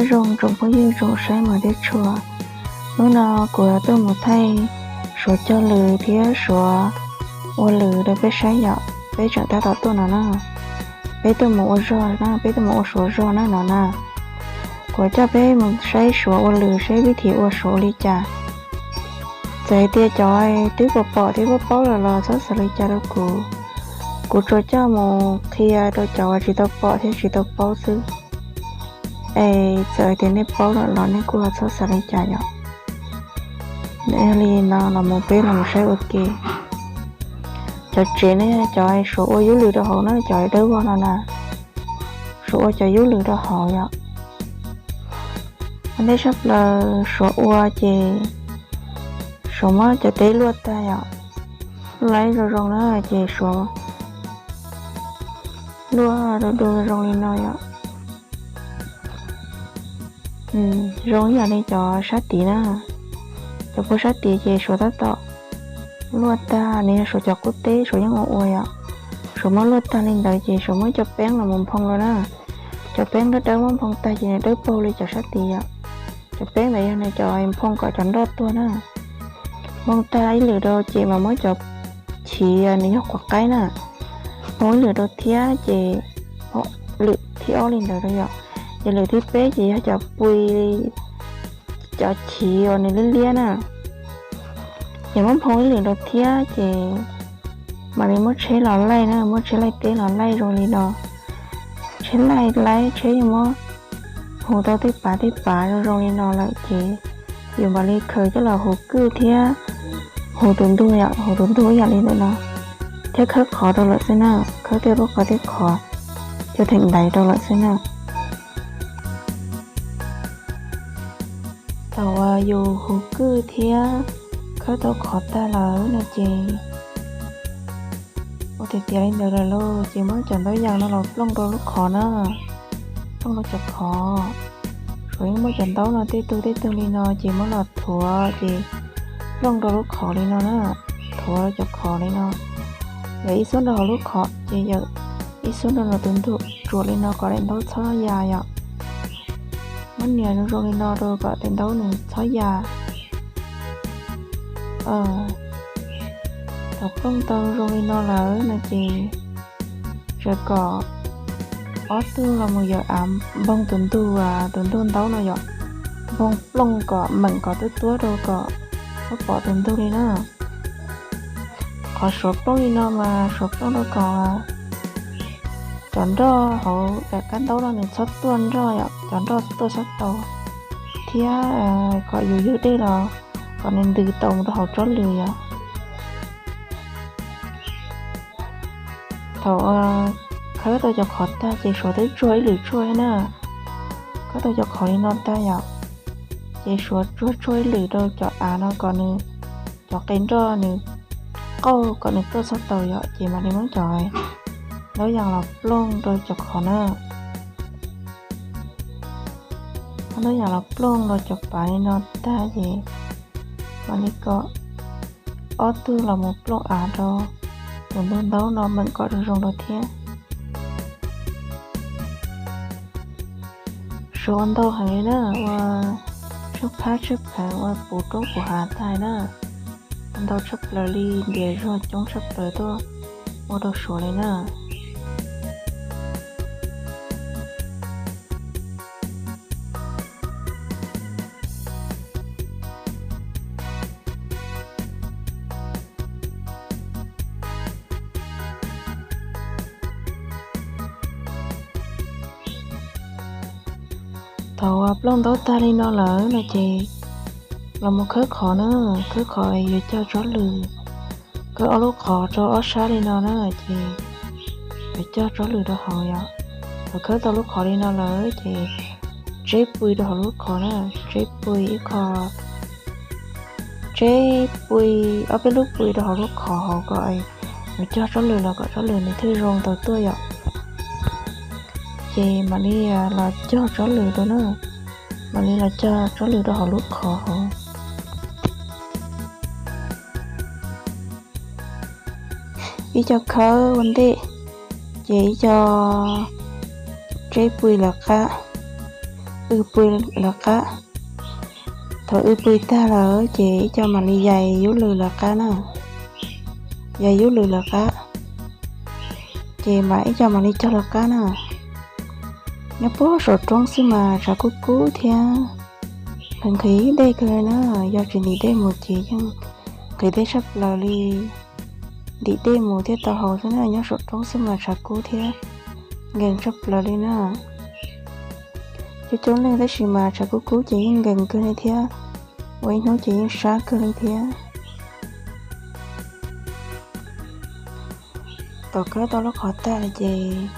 Nyob zoo tsoom phooj ywg tsoom saib mas thiab tshua, hnub no kuv tuaj mus thaij Suav cog lws thiab Suav ua lws rau peb saib yom. Peb tseem tab tom tuaj no na, peb tuaj mus ua zog na, peb tuaj mus ua Suav zog na no na. Kuv coj peb mus saib Suav ua lws, saib vib thim ua Suav ua li cas. Txawm hais tias cov twb pom pom thiab paub paub lawm los txhob xav li cas rau kuv. Kuv tsuas coj mus qhia rau cov uas tsis tau pom thiab tsis tau paub xwb. Es txawm hais tias nej paub lawm los nej kuj txhob xav li cas yom. Yog li no los mus peb los mus saib ua ke. Cov tsev ne, cov Suav ua yub lws rau hauv na, cov dawb vog no na, Suav ua cov yub lws rau hauv yom. Ua ntej tshaj plaws Suav ua ces Suav muab cov teb luaj tag yom, luaj zoo zoo na, ces Suav luaj du du zoo li no yom. Zoo ib yam li cov sab tid na, cov puag sab tid ces Suav tab tom luaj tag, nws yog Suav cov qub teb Suav yeej ua ua yom. Suav muab luaj tag li ntawd ces Suav muab cov peeb los mus nphoo rau na. Cov peeb dawb dawb muab nphoo tag ces nws dawb paug li cov sab tid yom. Cov peeb ntawd yog nws cov nphoo kom cov nroj tuag na. Nphoo tag ib lwm rau ces mas muab cov chiv, nws yog quav qaib na, nphoo ib lwm rau thiab ces lwm thib ob li ntawd rau yom. Ces lwm thib peb ces yog cov pui, cov chiv uas nws liab liab na. Ces muab nphoo ib lwm rau thiab ces mam li muab tsheb los laij na, muab tsheb laij teb los laij zoo li no. Tsheb laij laij tsheb yeej muab hu tau tej pav tej pav zoo zoo li no lawm ces yus mam li khaws coj los hu kwj thiab hu tus ntug yom, hu tus ntug ib yam li ntawm no, thiab khawb qhov rau lawm xwb na, khawb tej lub qhov tej qhov cov theem ntaiv rau lawm xwb na. Thaum uas yus hu kwj thiab khawb tau qhov tag lawm no ces ua tiav tiav li ntawd lawm lauj ces muab cov ntaub yas no los plooj rau lub qhov na, plooj rau cov qhov. Suav yeej muab cov ntaub no tej tug tej tug li no ces muab los thuav ces plooj rau lub qhov li no na, thuav cov qhov li no. Yawm ib xub rau hauv lub qhov ces yawm ib xub rau tus ntug tsuam li no kom daim ntaub txhob ya yom. Muab nias zoo zoo li no rau kom daim ntaub nws txhob ya. Thaum plooj tau zoo li no lawm no ces tsuas kom ob tug los mus yawm av npog tus ntug, tus ntug ntaub no yom, npog plooj kom meem kom tuab tuab rau kom txhob pom tus ntug li na. Qhov Suav plooj li no mas Suav plooj rau kom cov nroj hauv daim qab ntaub no nws txhob tuaj nroj yom, cov nroj tuaj txhob tau, thiab kom yus ywg dej los kom nws ntws tau mus rau hauv tsob lws yom. Thaum khawb tau cov qhov tag ces Suav twb tsuag ib lwm tshuaj thiab na. Khawb tau cov qhov li no tag yom, ces Suav tsuag tshuaj ib lwm rau cov av no kom nws, cov qe nroj nws qauj kom nws tuaj txhob tau yom, ces mam li muab cov ntaub yas los plooj rau cov qhov na. Muab ntaub yas los plooj rau cov pav li no tag ces mam li kom ob tug los mus plooj av rau tus ntug ntaub no meem kom zoo zoo rau thiab. Suav ua ntau heev li na, ua tshaj phab tshaj pheev, ua puv roob puv hav tag na. Ua ntau tshaj plaws li, ntiav zog coob tshaj plaws tuaj ua rau Suav li na. Thaum uas plooj ntaub tag li no lawm no ces los mus khawb qhov na, khawb qhov yuav cog tsob lws. Khawb ob lub qhov rau ob sab li no na, ces yuav cog tsob lws rau hauv yom. Thaum khawb tau lub qhov li no lawm ces tseb pui rau hauv lub qhov na, tseb pui ib qho, tseb pui, ob peb lub pui rau hauv lub qhov hauv kom yuav cog tsob lws los kom tsob lws nws thiaj zoo tau tuaj yom. Ces mam li los cog tsob lws rau na, mam li los cog tsob lws rau hauv lub qhov hauv. Ib co khawb ua ntej, ces ib co tseb pui lawv qab, wb pw lawv qab. Thaum wb pw tag lawm ces ib co mam li yais yub lws lawv qab na, yais yub lws lawv qab, ces mam ib co mam li cog lawv qab na. Nyob puag saum roob xwb mas tshav kub kub thiab nqhis nqhis dej kawg li na. Yog tsis ntim dej mus ces yeej nqhis dej tshaj plaws li. Ntim dej mus thiaj tau haus xwb na, nyob saum roob xwb mas tshav kub thiab nkees tshaj plaws li na. Coob coob leej tab sis mas tshav kub kub ces yeej nkees kawg li thiab, ua ib hnub ces yeej sab kawg li thiab. Thaum khawb tau lub qhov tag lawm ces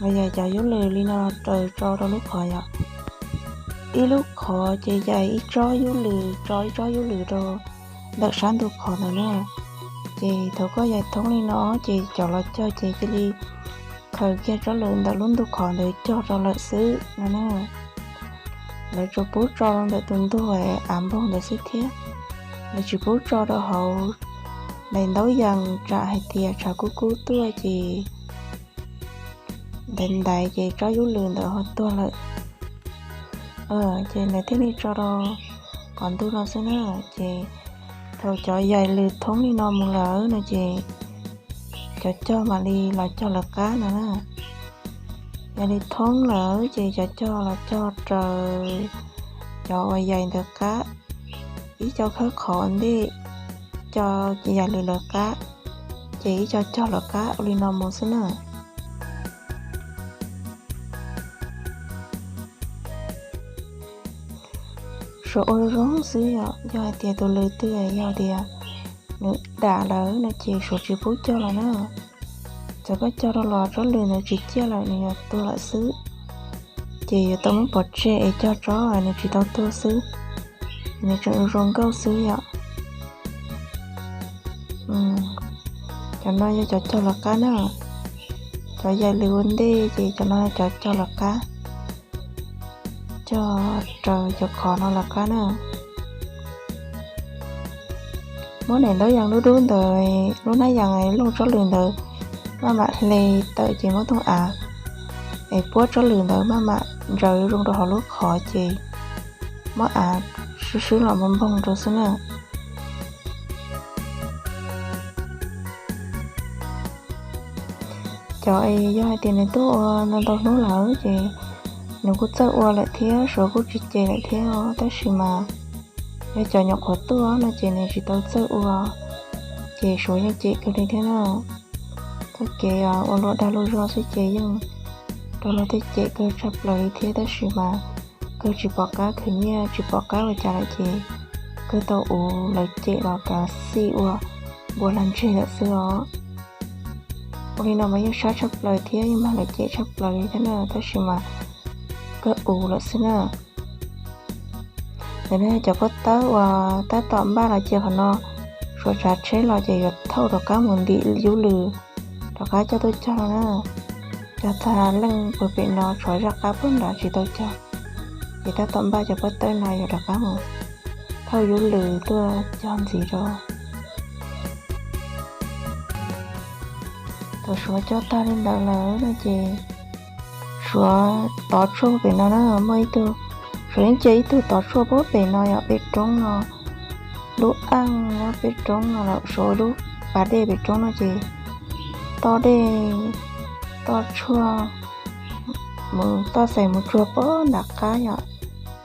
los yais cov yub lws li no raws tso rau lub qhov yom. Ib lub qhov ces yais ib tsob yub lws, tso ib tsob yub lws rau ntawm sab ntug qhov ntawd na. Ces thaum koj yais thoob li no ces cov los cog ces cia li khaws kiag tsob lws ntawm lub ntug qhov ntawd cog rau lawm xwb no na. Lawv tsuas pub tso rau ntawm tus ntug av npaug ntawd xwb thiab, lawv tsis pub tso rau hauv daim ntaub yas tsam hais tias tshav kub kub tuaj ces ntaiv ntaiv ces tsob yub lws ntawd ho tuag lawm. Ces lawv thiaj li tso rau qhov ntug no xwb na. Ces thaum cov yais lws thoob li no mus lawm no ces cov cog mam li los cog lawv qab no na. Yais lws thoob lawm ces cov cog los cog raws cov uas yais ntawd qab, ib co khawb qhov ua ntej, ib co yais lws lawv qab, ces ib co cog lawv qab ua li no mus xwb na. Suav ua zoo xwb yom, yog hais tias tus lws twg yog tias nws dam lawm no ces suav tsis pub cog lawm na. Txawm koj cog rau los tsob lws ntawd tsis ciaj lawm, nws yuav tuag lawm xwb. Ces yuav tau muab pov tseg es cog tsob nws tsis tau tuag xwb, nws tseem zoo nkauj xwb yom. Cov no yog cov cog lawv qab na, cov yais lws ua ntej ces cov no cov cog lawv qab, cog raws cov qhov no lawv qab na. Muab daim ntaub yas dub dub ntawd, lub hnab yas looj tsob lws ntawd maj mam hle tawm ces muab tooj av es puab tsob lws ntawd maj mam ntsaws zoo rau hauv lub qhov ces muab av swb swb los mus npoog rau xwb na. Cov es yog hais tias nws tuaj ua ntau ntau hnub lawm ces nws kuj txawj ua lawm thiab, suav kuj tsis cem lawm thiab os, tab sis mas yog cov nyuam qhuav tuaj no ces nws tsis tau txawj ua, ces suav yeej cem kawg li thiab na. Txoj kev ua luam dag luam zog xwb ces yeej raug luag tej cem kawg tshaj plaws li thiab, tab sis mas kawg tsis pom qab khwv nyiaj, tsis pom qab ua cas lawm ces kawg tau uv lawv cem los kav xij ua npua lag ntseg lawm xwb os. Ua li no mas yeej sab tshaj plaws thiab yeej mag lawv cem tshaj plaws li thiab na, tab sis mas kawg uv lawm xwb na. Ntawm no cov pob tawb uas tab tom npaj los cia qhov no, suav tsav tsheb los ces yuav thauj rov qab mus ntim yub lws rov qab coj tuaj cog no na. Cog tag leej puag pem no tshuav zaj qab puag nrad tsis tau cog, ces tab tom npaj cov pob tawb no yuav rov qab mus thauj yub lws tuaj cog ntxiv rau. Thaum suav cog tag li ntawd lawm no ces suav tov tshuaj pem no na, muaj ib tug, suav yeej cia ib tug tov tshuaj puag pem no yom, pem roob no, lub aj nyob pem roob no lawm, suav ua lub pas dej pem roob no ces toj dej, toj tshuaj, mus toj xaim mus tsuag puag nram qab yom,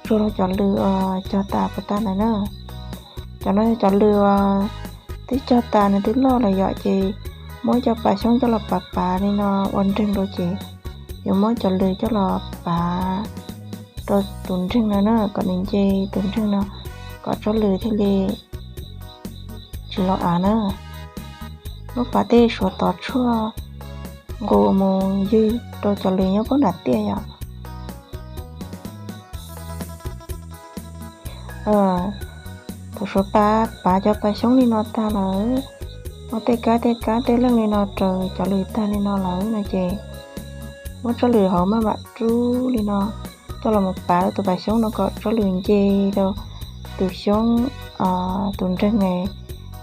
tsuag rau cov lws uas cog tas puas tas ntawd na. Cov no yog cov lws uas twb cog tas nws twb loj lawm yom, ces muab cov pas xyoob coj los pav pav li no ua nreeg rau ces yuav muab cov lws coj los pav rau tus nreeg no na, kom nws nce tus nreeg no, kom tsob lws thiaj li tsis los av na. Lub pas dej suav tov tshuaj nqus mus ywg rau cov lws nyob puag nram tiaj yom. Thaum suav pav pav cov pas xyoob li no tag lawm, muab tej kab tej kab tej leej li no raws cov lws tag li no lawm no ces muab tsob lws hauv maj mam rub li no coj los mus pav rau tus pas xyoob no kom tsob lws nce rau tus xyoob, tus nreeg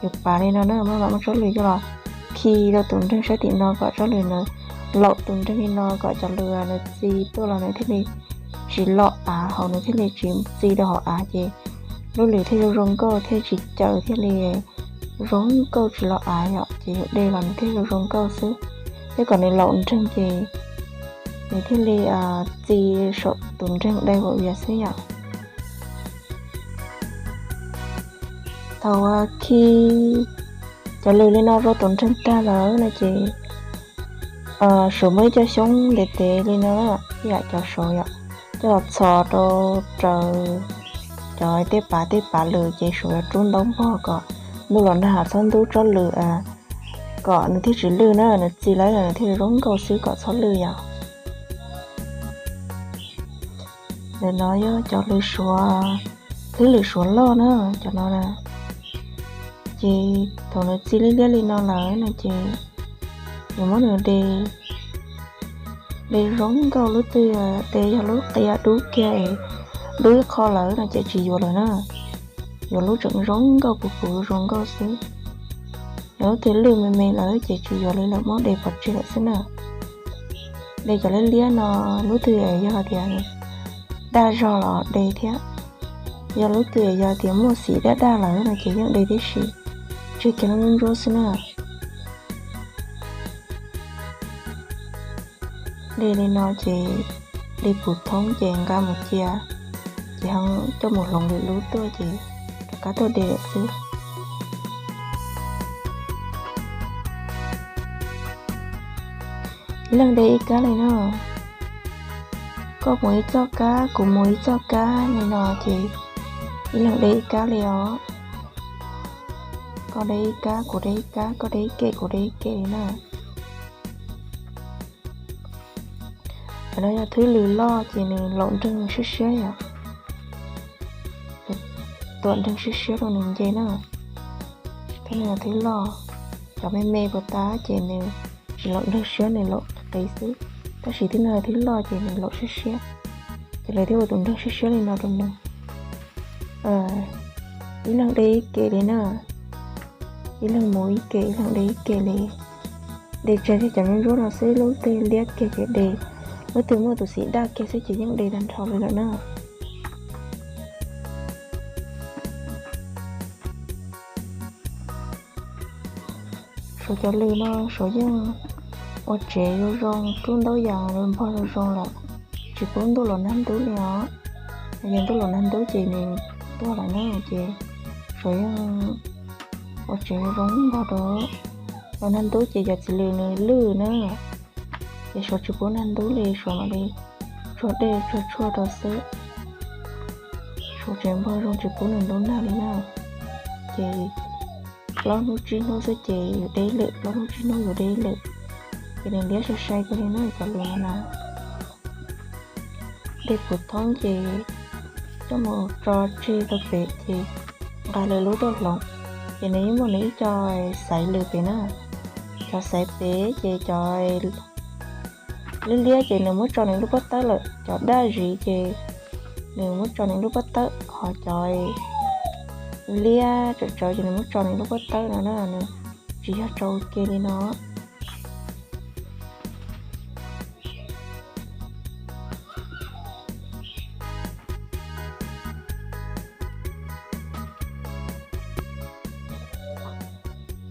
yus pav li no na. Maj mam muab tsob lws coj los khi rau tus nreeg sab tim no kom tsob lws nws laum tus nreeg li no kom cov lws nws txi tuaj los nws thiaj li tsis lom av hauv, nws thiaj li tsis txi rau hauv av ces lub lws thiaj zoo zoo nkauj thiaj tsis caws thiaj li zoo nkauj tsis lom av yom. Ces yus de los nws thiaj zoo zoo nkauj xwb. Thiab kom nws laum nreeg ces nws thiaj li txi saum tus nreeg dai ua vias xwb yom. Thaum khi cov lws li no rau tus nreeg tag lawm no ces suav muab ib co xyoob ntev ntev li no, ib yam cov saud yom, coj los txhos rau raws cov tej pav tej pav lws ces suav yuav rub ntaub npog kom ntuj los nag txhob ntub tsob lws, kom nws thiaj tsis lwj na, nws txi lawm nws thiaj zoo nkauj xwb kom txhob lwj yom. Ntawm no yog cov lws suav, thwb lws suav loj na, cov no na. Ces thaum nws txi liab liab li no lawm no ces yuav muab nws de, de zoo nkauj, lub twg de yog lub qia dub kiag, dub ib qho lawm no ces tsis yuav lawm na. Yuav lub tseem zoo nkauj puv puv zoo nkauj xwb. Yog lub twg lwj me me lawm ces tsis yuav li lawm, muab de pov tseg lawm xwb na. De cov liab liab no, lub twg yog tias daj zog los de thiab. Yog lub twg yog tias muaj xim daj daj lawm no ces yeej de tib si, tseg kiag lub ntsuab ntsuab xwb na. De li no ces de puv thoob ces nqa mus cia, ces ho coj mus hloov lwm lub tuaj ces rov qab tuaj de lawm xwb. Ib leeg de ib kab li no, koj mus ib txoj kab kuv mus ib txoj kab li no ces ib leeg de ib kab li os. Koj de ib kab kuv de ib kab, koj de ib ke kuv de ib ke li na. Cov no yog thwb lws loj ces nws laum nreeg siab siab yom, tuam nreeg siab siab rau nws nce na. Thwb no yog thwb loj, cov me me puas tas ces nws tsis laum nreeg siab, nws laum qis xwb. Tab sis thwb no yog thwb loj ces nws laum siab siab, ces lawv thiaj ua tus nreeg siab siab li no rau nws. Ib leeg de ib ke li na, ib leeg mus ib ke ib leeg de ib ke li. De tseg kiag cov ntsuab ntsuab no xwb, lub twg liab kiag ces de, lub twg muaj tus xim daj kiag xwb ces yeej de tag nrho li lawm na. Suav cov lws no suav yeej ua tsev zoo zoo, rub ntaub yas npog zoo zoo lawm, tsis pub ntuj los nag ntub li os. Yog ntuj los nag ntub ces nws tuag lawm na, ces suav yeej ua tsev zoo npog rau. Los nag ntub ces cov txiv lws nws lwj na, ces suav tsis pub nag ntub li, suav mam li tsuag dej tsuag tshuaj rau xwb. Suav tsev npog zoo tsis pub nws ntub nag li na. Ces plaub hnub tsib hnub xwb ces yus de ib lwm, plaub hnub tsib hnub yus de ib lwm, ces nws liab sai sai kawg li na cov lws no na. De puv thoob ces coj mus tso tseg rau pem ces nqa lwm lub tuaj hloov, ces nws yeej muaj nws ib co xaiv lws pem na. Cov xaiv pem ces cov liab liab ces nws muab tso nws lub pob tawb lawm, cov daj zis ces nws muab tso nws lub pob tawb, ho cov liab tsawv tsawv ces nws muab tso nws lub pob tawb no na, nws tsis yog tso ua ke li no.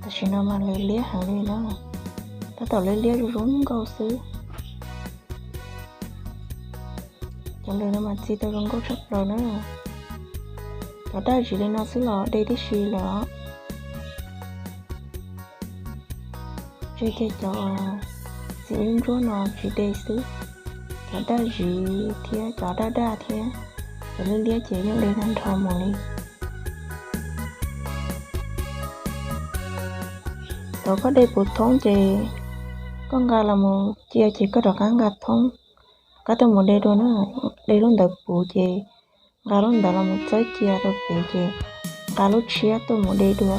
Tam sim no mas lawv liab heev li na, tab tom liab liab zoo zoo nkauj xwb. Cov lws no mas txi tau zoo nkauj tshaj plaws na. Cov daj zis li no xwb los de tib si lawm os. Tseg kiag cov txiv ntsuab no tsis de xwb, cov daj zis thiab cov daj daj thiab cov liab liab ces yeej de tag nrho mus li. Thaum koj de puv thoob ces koj nqa los mus cia ces koj rov qab nqa thoob, rov qab tuaj mus de dua na. De lub ntawd puv ces nqa lub ntawd los mus txawb cia rau pem ces nqa lub tshiab tuaj mus de dua.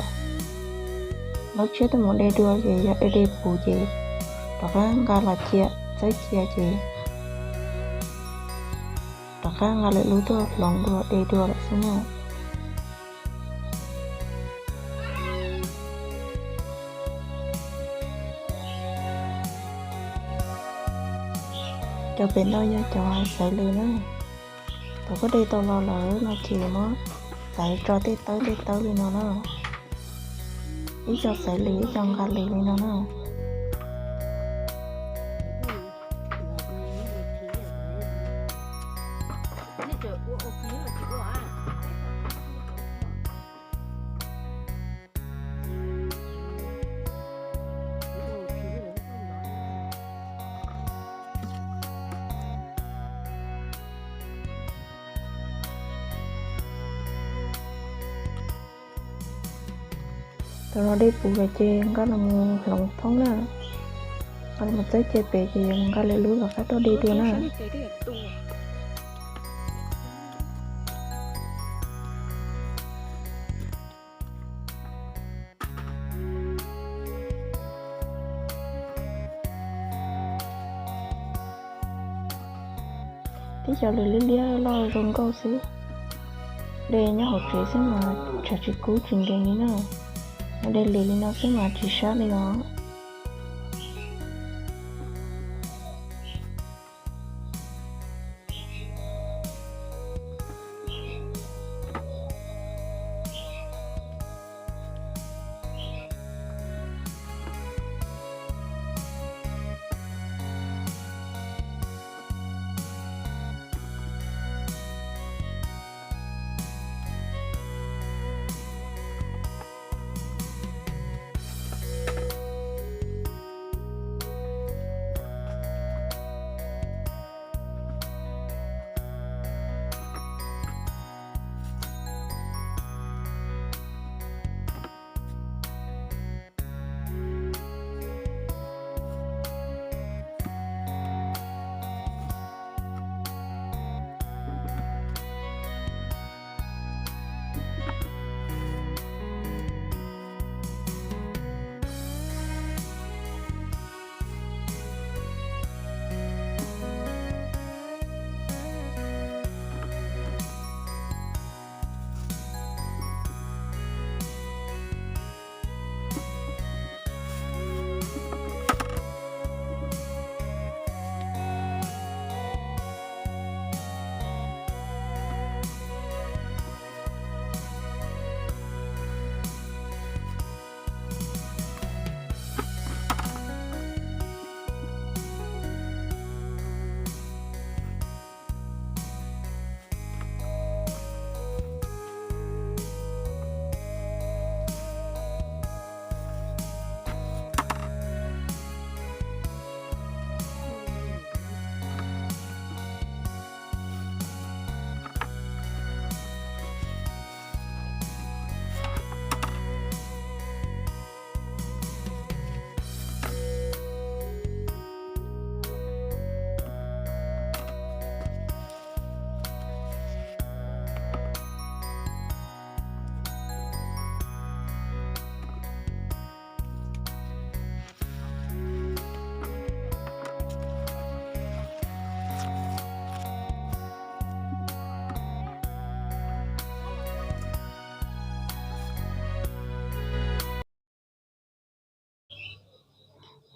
Lub tshiab tuaj mus de dua ces yog de de puv ces rov qab nqa los cia txawb cia ces rov qab nqa lwm lub tuaj hloov dua de dua lawm xwb na. Cov pem no yog cov xaiv lws na. Thaum koj de tau los lawm no ces muab xaiv tso tej tawb tej tawb li no na. Ib co xaiv lws ib co nqa lws li no na. Thaum no dej puv lawm ces nqa los mus hloov thoob na. Nqa los mus txawb cia pem ces nqa lwm lub los qab tuaj de dua na. Tib co lws liab liab loj zoo nkauj xwb. De nyob hauv tsev xwb mas tshav tsis kub tsis nkees li na. De lws li no xwb mas tsis sab li os.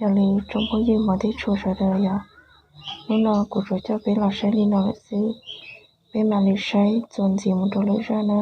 Yog li tsoom phooj ywg mog thiab tshua sawv daws, yog hnub no kuv tsuas coj peb los saib li no lawm xwb, peb mam li saib txuas ntxiv mus rau lwm zaj na.